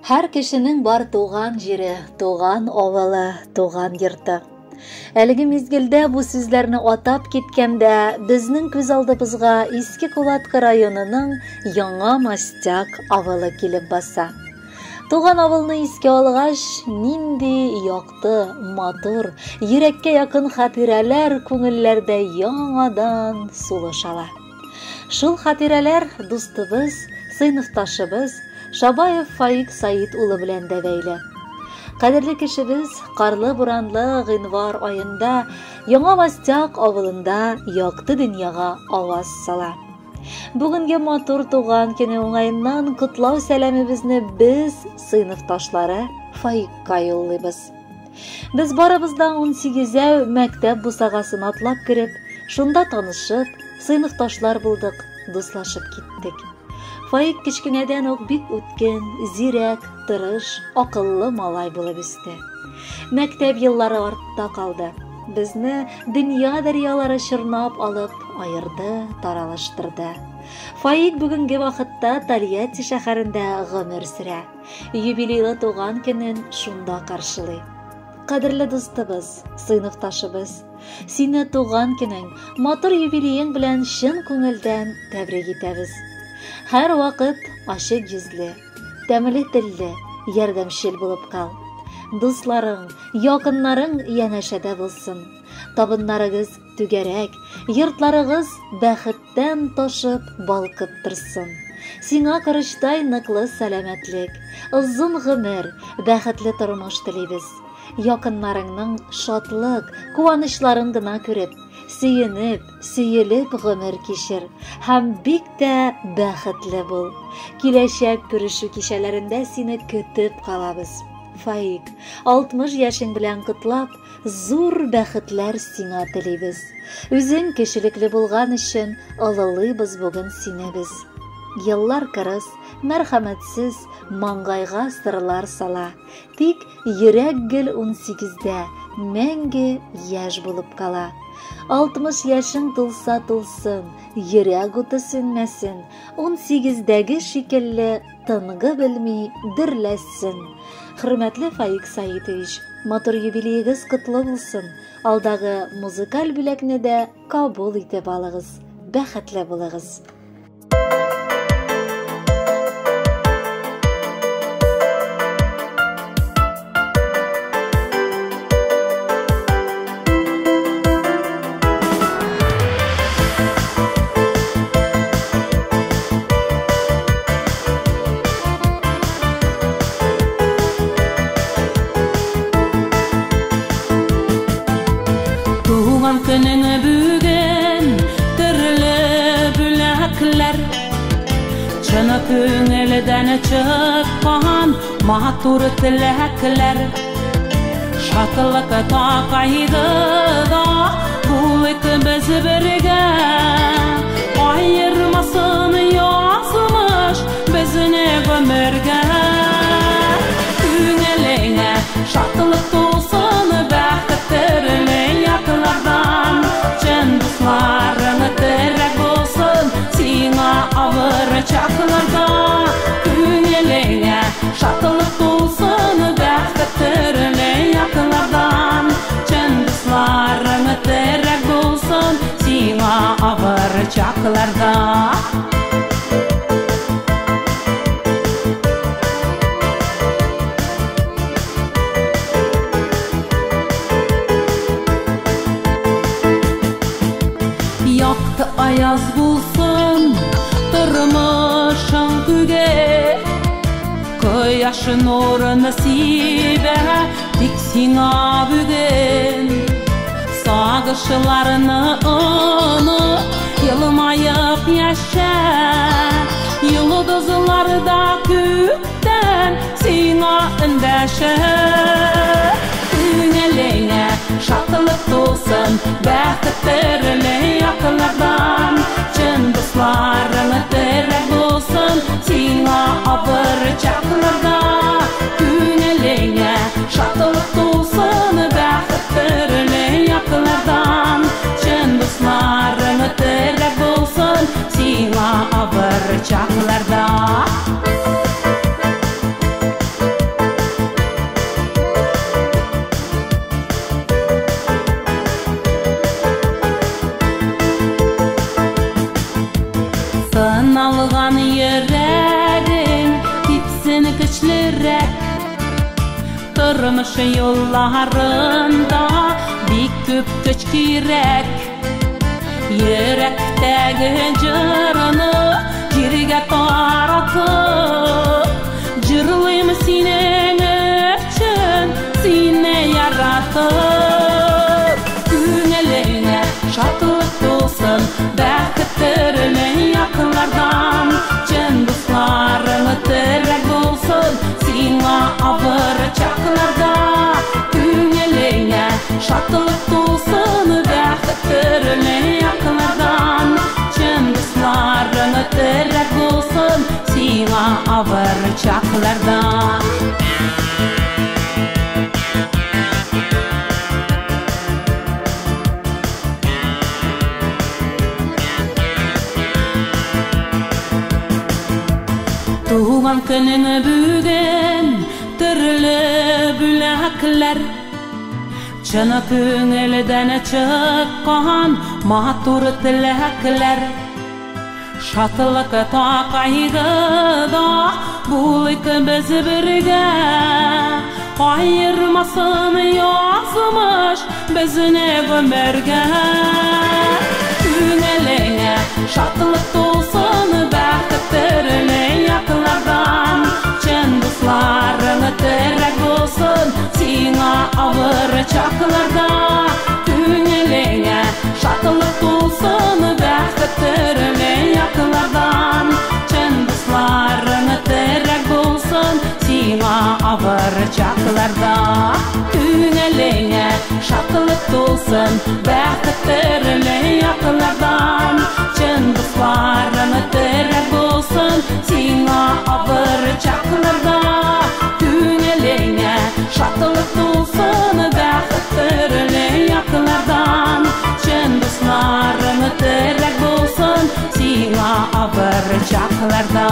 Һәр кешенең бар туган җире, туган авылы, туган йорты. Әлеге мизгелдә бу сүзләрне атап киткәндә, безнең күз алдыбызга Иске Кулаткы районының Яңа Мостяк авылы килеп баса. Туган авылны искә алгач, нинди якты, матур, йөрәккә якын хатирәләр күңелләрдә яңадан сулыш ала. Шул хатирәләр дустыбыз, сыйныфташыбыз Шабаев Фаик Саид улы белән дә бәйле. Кадерле кешебез карлы-буранлы гыйнвар аенда Яңа Мостяк авылында якты дөньяга аваз сала. Бүгенге матур туган көне уңаеннан котлау сәламебезне без, сыйныфташлары, Фаикка юллыйбыз. Без барыбыз да унсигезәү мәктәп бусагасын атлап кереп, шунда танышып, сыйныфташлар булдык, дуслашып киттек. Фаик кечкенәдән үк бик үткен, зирәк, тырыш, акыллы малай булып үсте. Мәктәп еллары артта калды. Безне дөнья дәрьялары чорнап алып, аерды, таралыштырды. Фаик бүгенге вакытта Тольятти шәһәрендә гомер сөрә. Юбилейлы туган көнен шунда каршылый. Кадерле дустыбыз, сыйныфташыбыз, сине туган көнең, матур юбилеең белән чын күңелдән тәбрик итәбез. Һәр вакыт ачык йөзле, тәмле телле, ярдәмчел булып кал. Дусларың, якыннарың янәшәдә булсын. Табыннарыгыз түгәрәк, йортларыгыз бәхеттән ташып, балкып торсын. Сиңа корычтай ныклы сәламәтлек, озын гомер, бәхетле тормыш телибез. Якыннарыңның шатлык, куанычларын гына күреп, сөенеп, сөелеп гомер кичер һәм бик тә бәхетле бул. Киләчәк күрешү кичәләрендә сине көтеп калабыз. Фаик, 60 яшең белән котлап, Зур бәхетләр сиңа телибез. Үзең кешелекле булган өчен олылыйбыз бүген сине без. Еллар кырыс, мәрхәмәтсез, маңгайга сырлар сала. Тик йөрәк гел унсигездә, мәңге яшь булып кала. 60 яшең тулса тулсын, йөрәк уты сүнмәсен, унсигездәге шикелле тынгы белми дөрләсен. Хөрмәтле Фаик Саитович, матур юбилеегыз котлы булсын. Алдагы музыкаль бүләкне дә кабул итеп алыгыз. Бәхетле булыгыз. Туган көнең бүген төрле бүләкләр Чын күңелдән чыккан матур теләкләр Шатлык та кайгыда булыйк без бергә Аермасын язмыш безне гомергә Күңелеңә шатлык тулсын бәхет төрле яклардан Чын дусларың терәк булсын сиңа авыр чакларда Күңелеңә шатлык тулсын бәхет төрле яклардан Чын дусларың терәк булсын сиңа авыр чакларда Якты аяз булсын тормышың күге Кояш нурын сибә тик сиңа бүген Сагышларны оныт, елмаеп яшә Йолдызлар да күктән сиңа эндәшә Күңелеңә шатлык тулсын, бәхет төрле яклардан Чын дусларың терәк булсын сиңа авыр чакларда Күңелеңә шатлык тулсын, бәхет төрле яклардан Чын дусларың терәк булсын сиңа авыр чакларда. Сыналган йөрәгең типсен көчлерәк. Тормыш юлларында бик күп көч кирәк. Йөрәктәге җырны җиргә таратып, җырлыйм синең өчен, сине яратып. Күңелеңә шатлык тулсын, бәхет төрле яклардан. Чын дусларың терәк булсын сиңа авыр чакларда. Күңелеңә шатлык тулсын, бәхет төрле яклардан. Чын дусларың терәк булсын сиңа авыр чакларда. Туган көнең бүген төрле бүләкләр, чын күңелдән чыккан матур теләкләр. Шатлыкта, кайгыда булыйк без бергә, аермасын язмыш безне гомергә. Күңелеңә шатлык тулсын, бәхет төрле яклардан. Чын дусларың терәк булсын сиңа авыр чакларда. Күңелеңә шатлык тулсын, бәхет төрле яклардан. Чын дусларың терәк булсын сиңа авыр чакларда. Күңелеңә шатлык тулсын, бәхет төрле яклардан. Чын дусларың терәк булсын сиңа авыр чакларда. Күңелеңә шатлык тулсын, бәхет төрле яклардан. Чын дусларың терәк булсын сиңа авыр чакларда.